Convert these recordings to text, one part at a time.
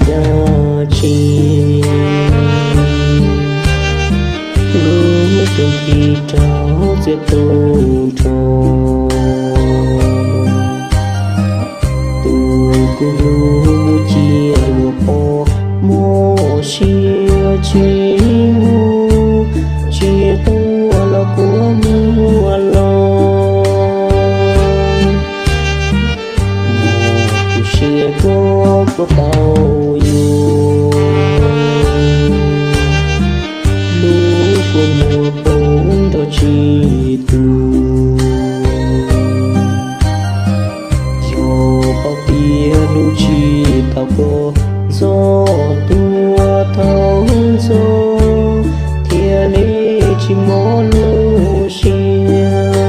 dab tsi, lub rau nti rau txias tu nrho, tus kuv hlub mus cia luag pom, mob siab tsis mus, tsis tuaj los kuv muab los. Mus kuv siab koj, koj tau yuav, lub kua muag poob nrog tsis tu. Yog pom tias hlub tsis tau koj, txhob tuaj thaum ntxov, thiaj li tsis mob lub siab.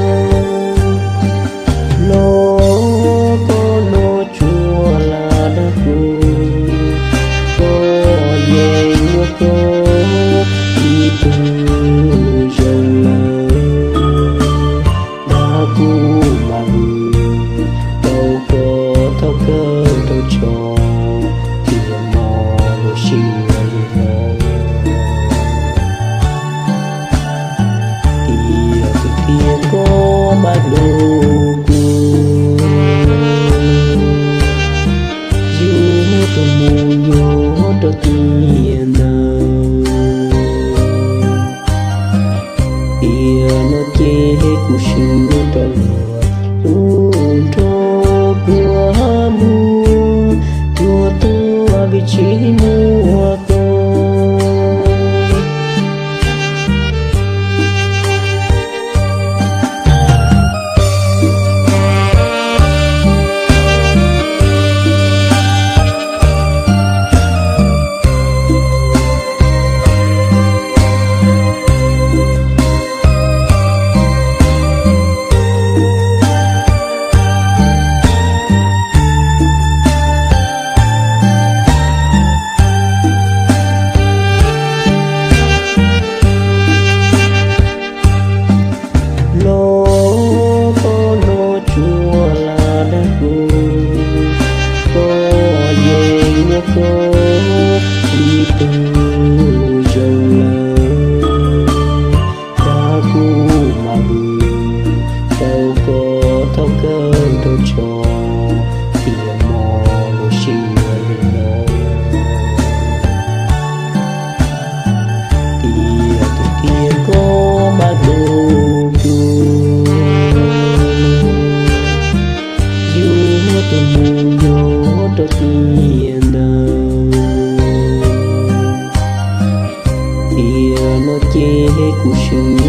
Los koj noj tsuag lam dag kuv, koj yeej muaj koj ib tug zoo lawm. Dag kuv mas vwm rau koj thaum kawg rau tso, thiaj mob lub siab li no. Tiag tiag koj mas hlub kuv, yus tus mus nyob rau tiam ntawd. Tiam no ces kuv swb rau luag, hlub nrog kuv mus, tuag tuag vim tsis muaj koj. Los koj noj tsuag lam dag kuv, koj yeej muaj koj ib tug zoo lawm. Dag kuv mas vwm rau koj thaum kawg rau tso, thiaj mob lub siab li no. Tiag tiag tiag koj mas hlub kuv, yus tus mus nyob rau tiam ntawd. Tiam no ces kuv swb